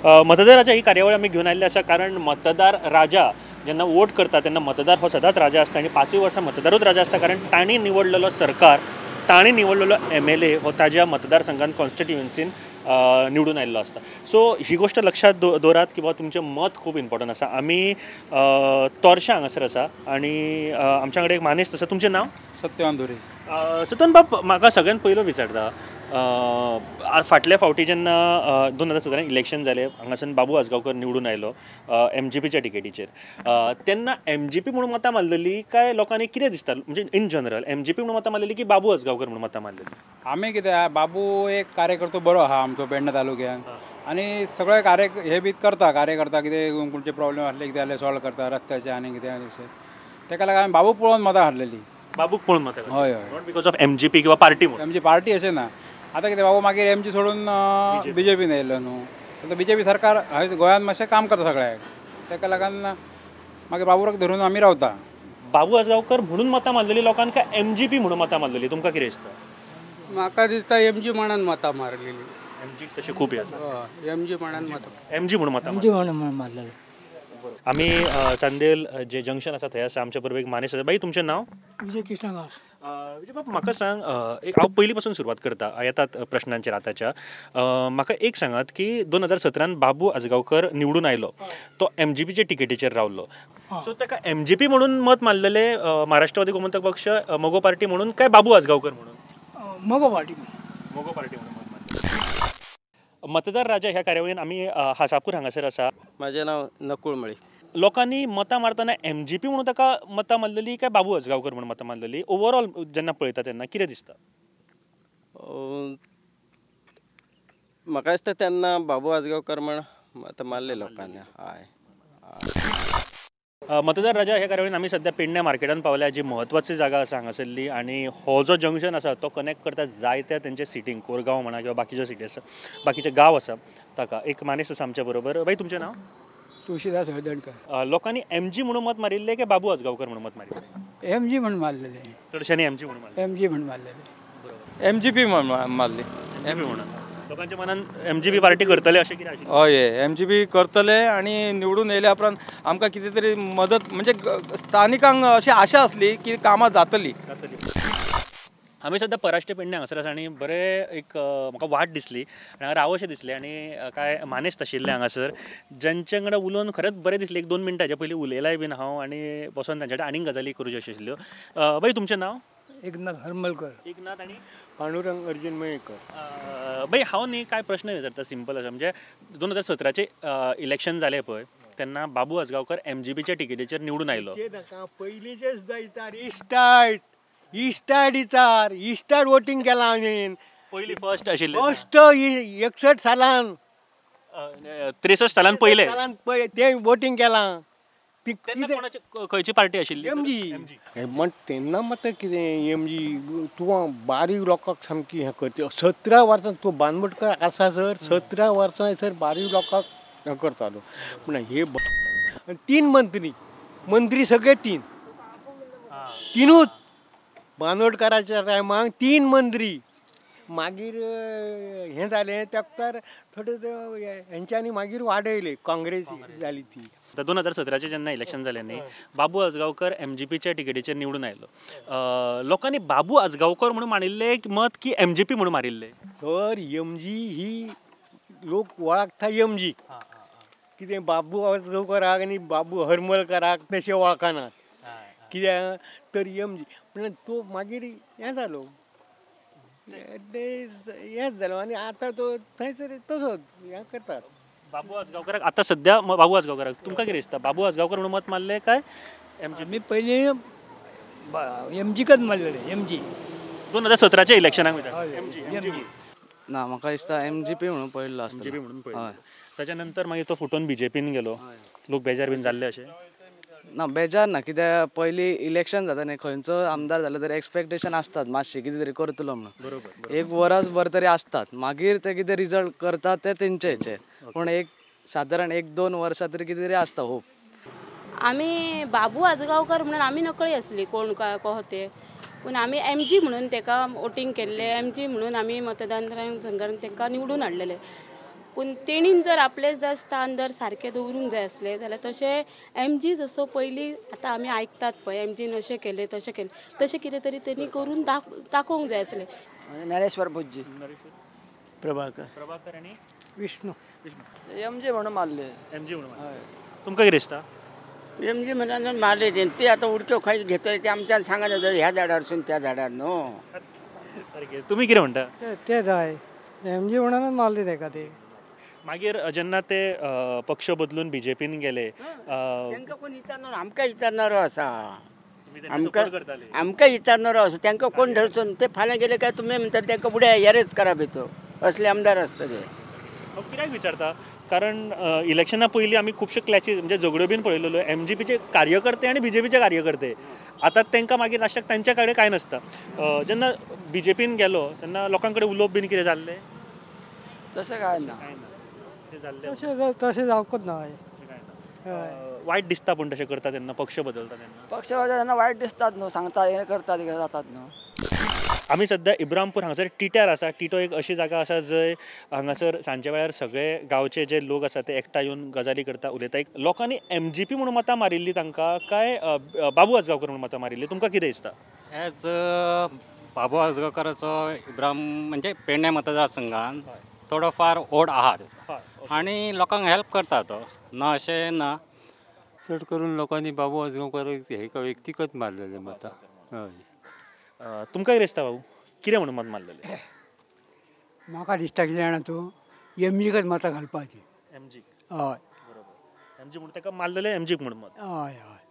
मतदार राजा ही कार्यावळ आमी घेवन आयिल्ली आसा, कारण मतदार राजा जेन्ना वोट करता तेन्ना मतदार हो सदांच राजा आसता आनी 5 वर्सां मतदारूच राजा आसता, कारण तांणी निवडलेलो सरकार, तांणी निवडलेलो MLA हो ताज्या मतदारसंघान कॉन्स्टिट्युएन्सीन निवडून आयिल्लो आसता. सो ही गोश्ट लक्षात दवरात की बाबा तुमचें मत खूब इम्पॉर्टंट आसा. आमी तोरशा हांगासर आसा आनी आमच्या कडेन एक मानेस्त आसा. तुमचें नांव? सत्यवान धुरे. सत्यवान बाब, म्हाका सगळ्यात पयलो विचारता, फाटल्या फावटी जेन्ना 2017 इलेक्शन जालें, हांगासून बाबू आजगांवकर निवडून आयलो MGPच्या टिकेटीचेर, तेन्ना MGP म्हणून मतां मारलेली काय लोकांनी कितें दिसता, म्हणजे इन जनरल MGP म्हणून मतां मारलेली की बाबू आजगांवकर म्हणून मतां मारलेली? आमी कितें, बाबू एक कार्यकर्तो बरो आहा आमचो पेडणे तालुक्यान आनी सगळे कार्य हे बी करता, कार्यकर्ता कितें खंयचे प्रॉब्लेम आसले कितें जाल्यार सॉल्व करता रस्त्याचे आनी कितें अशें, तेका लागून आमी बाबू पळोवन मतां हाडलेली. बाबूक पळोवन मतां? हय हय, not because of MGP किंवा पार्टी म्हणून. आमची पार्टी अशें ना. आतां कितें बाबू मागीर MG सोडून BJPन येयलो न्हू, आतां BJP सरकार हय गोंयांत मातशें काम करता सगळ्याक, तेका लागून मागीर बाबूक धरून आमी रावता. बाबू आजगांवकर म्हणून मतां मारलेली लोकांक काय MGP म्हणून मतां मारलेली, तुमकां कितें दिसता? म्हाका दिसता MG म्हणून मतां मारलेली. MG तशें खूब येता. MG म्हणून मतां, MG म्हणून मतां, MG म्हणून मारलेली. आमी चांदेल जे जंक्शन आसा थंय आसा, आमच्या बरोबर एक मानेस्त आसा. बाई, तुमचें नांव? विजय कृष्ण गांवस. विजय बाब, म्हाका सांग, एक हांव पयलीं पासून सुरवात करता, येतात प्रश्नांचेर आतांच्या. म्हाका एक सांगात की 2017 बाबू आजगांवकर निवडून आयलो, तो MGPचे टिकेटीचेर रावलो, सो ताका MGP म्हणून मत मारलेले महाराष्ट्रवादी गोमंतक पक्ष, मगो पार्टी म्हणून काय बाबू आजगांवकर म्हणून? मगो पार्टी. मगो पार्टी म्हणून मत मारलें. मतदार राजा ह्या कार्यावळीन आमी हासापूर हांगासर आसा. म्हाजें नांव नकूळ मळी. लोकांनी मतां मारतना MGP म्हणून ताका मतां मारलेली काय बाबू आजगांवकर म्हणून मतां मारलेली? ओवरऑल जेन्ना पळयता तेन्ना कितें दिसता? म्हाका दिसता तेन्ना बाबू आजगांवकर म्हण मतां मारले लोकांनी. हय. मतदार राजा ह्या कार्यावळीन आमी सद्या पेडण्या मार्केटान पावल्या, जी म्हत्वाची जागा आसा हांगासरली, आनी हो जो जंक्शन आसा तो कनेक्ट करता जायत्या तेंच्या सिटींक, कोरगांव म्हणा किंवा बाकीच्यो सिटी आसा, बाकीचे गांव आसा ताका. एक मानेस्त आसा आमच्या बरोबर. बाई, तुमचें नांव? तुळशीदास हळदणकर. लोकांनी MG म्हणून मत मारिल्लें की बाबू आजगांवकर म्हणून मत मारिल्लें? MG म्हणून मारलेलें. चडशांनी MG म्हणून मारलें. MG म्हणून मारलेलें. MGP म्हणून मारली. MGP म्हणून लोकांच्या मनान MGP party करतले अशें कितें आशिल्लें? हय, MGP करतले आनी निवडून येयल्या उपरांत आमकां कितें तरी मदत, म्हणजे स्थानिकांक अशी आशा आसली की कामां जातली. आमी सद्या पराश्टे पेडणे हांगासर आसा आनी बरें एक म्हाका वाट दिसली आनी हांगा रावशें दिसलें आनी कांय मानेस्त आशिल्ले हांगासर ज्यांचे वांगडा उलोवन खरेंच बरें दिसलें. 1-2 मिनटां हाच्या पयलीं उलयलाय बीन हांव आनी बसोन तांच्या कडेन आनीक गजाली करूच्यो अश्यो आशिल्ल्यो. बाई, तुमचें नांव? एकनाथ हरमलकर. एकनाथ आनी पांडुरंग अर्जुन मयेकर. बाई, हांव न्ही कांय प्रश्न विचारता, सिंपल आसा. म्हणजे 2017 इलेक्शन जालें पळय तेन्ना बाबू आजगांवकर MGPच्या टिकेटीचेर निवडून आयलो. पयलींचेच सुद्दां विचार, इस्टार्ट इस्टार्ट विचार, इस्टार्ट वोटींग केलां हांवें पयलीं, फर्स्ट आशिल्लें फर्स्ट 61 सालान, 63 सालान पयलें सालान तें वोटींग केलां. खंयची पार्टी आशिल्ली? MG. म्हण तेन्ना मात कितें MG तूं बारीक लोकांक सामकी हें करता. 17 वर्सां तूं बानबोटकर आसा सर, 17 वर्सां सर बारीक लोकांक हें करतालो. पूण हे 3 मंत्री, मंत्री सगळे 3 बानोडकाराच्या टायमाक 3 मंत्री. मागीर हें जालें त्या वखतार थोडे हेंच्यांनी मागीर वाडयले, काँग्रेस जाली ती. 2017 जेन्ना इलेक्शन जालें न्ही, बाबू आजगांवकर MGPच्या टिकेटीचेर निवडून आयलो. लोकांनी बाबू आजगांवकर म्हणून मारिल्लें मत की MGP म्हणून मारिल्लें? तर MG ही लोक वळखता MG, कितें बाबू आजगांवकराक आनी बाबू हरमलकराक तशें वळखनात कित्याक तर MG. पूण तो मागीर हें जालो, हेंच जालो आनी आतां तो थंयसर तसोच हें करतात. बाबू आजगांवकराक आतां सद्या बाबू आजगांवकराक तुमकां कितें दिसता, बाबू आजगांवकर म्हणून मत मारलें काय MG? आमी पयलीं MGकच मारलेलें. MG 2017 इलेक्शनाक MG ना, म्हाका दिसता MGP म्हणून पळयल्लो आसतलो. MGP म्हणून पळयल्लो. ताच्या नंतर मागीर तो फुटून BJPन गेलो, लोक बेजार बीन जाल्ले अशें? ना, बेजार ना, कित्याक पयलीं इलेक्शन जाता न्ही, खंयचो आमदार जालो तरी एक्सपेक्टेशन आसतात मातशें कितें तरी करतलो म्हणून. बरोबर. एक वरसभर तरी आसतात, मागीर ते कितें रिजल्ट करतात ते तेंचे हेचेर, पूण एक सादारण 1-2 वर्सां तरी कितें तरी आसता होप. आमी बाबू आजगांवकर म्हणून आमी नकळी आसली कोण काय कोहो ते, पूण आमी एमजी म्हणून तेका वोटींग केल्ले, एमजी म्हणून आमी मतदान संघान तेंकां निवडून हाडलेले. पूण तेणीन जर आपलें जर स्थान जर सारकें दवरूंक जाय आसलें जाल्यार तशें एम जी जसो पयलीं आतां आमी आयकतात पळय एम जीन अशें केलें तशें केलें तशें कितें तरी तेणी करून दाखोवंक जाय आसलें. नरेश्वर भुज्जी, प्रभाकर, प्रभाकर आनी विष्णू. एम जी म्हणून मारले. एम जी म्हणून तुमकां कितें दिसता? एम जी म्हणून मारले ते आतां उडक्यो खंय घेतले ते आमच्यान सांगना ह्या झाडारसून त्या झाडार न्हू. तुमी कितें म्हणटा? ते जाय एम जी म्हणूनच मारले तेका ते. मागीर जेन्ना ते पक्ष बदलून बीजेपीन गेले तांकां कोण विचारणार? आमकां विचारणारो आसा, आमकां विचारणारो आसा. तांकां कोण धरचो ते फाल्यां गेले काय तुमी म्हणटा तांकां उड्या येरेच करा भितर, असले आमदार आसता ते. हांव कित्याक विचारता कारण इलेक्शना पयलीं आमी खुबशे क्लॅचीस म्हणजे झगड्यो बीन पळयलेल्यो एम जी पीचे कार्यकर्ते आनी बीजेपीचे कार्यकर्ते. आतां तांकां मागीर लास्टाक तांच्या कडेन कांय नासता. जेन्ना बीजेपीन गेलो तेन्ना लोकां कडेन उलोवप बीन कितें जाल्लें? तशें कांय ना, तशें जावंकच ना. वायट दिसता पूण तशें करता तेन्ना, पक्ष बदलता तेन्ना? पक्ष बदलता तेन्ना वायट दिसतात न्हू, सांगता हें करता कितें जातात न्हू. आमी सद्या इब्रामपूर हांगासर टिट्यार आसा. टिटो एक अशी जागा आसा जंय हांगासर सांजच्या वेळार सगळे गांवचे जे लोक आसा ते एकठांय येवन गजाली करता, उलयता. एक लोकांनी एम जी पी म्हणून मतां मारिल्ली तांकां काय बाबू आजगांवकर म्हणून मतां मारिल्ली, तुमकां कितें दिसता? एज बाबू आजगांवकराचो इब्राम म्हणजे पेडणे मतदारसंघान थोडो फार ओड आहा तेचो आनी लोकांक हेल्प करता तो, ना अशें ना. चड करून लोकांनी बाबू आजगांवकराक हेका व्यक्तिगत मारलेले मतां. हय. तुमकां कितें दिसता बाबू, कितें म्हणून मत मारलेलें? म्हाका दिसता कितें जाणा तूं, एम जीकच मतां घालपाची. M G? हय, बरोबर. एम जी म्हणून ताका मारलेलें, एम जीक म्हणून मत. हय हय.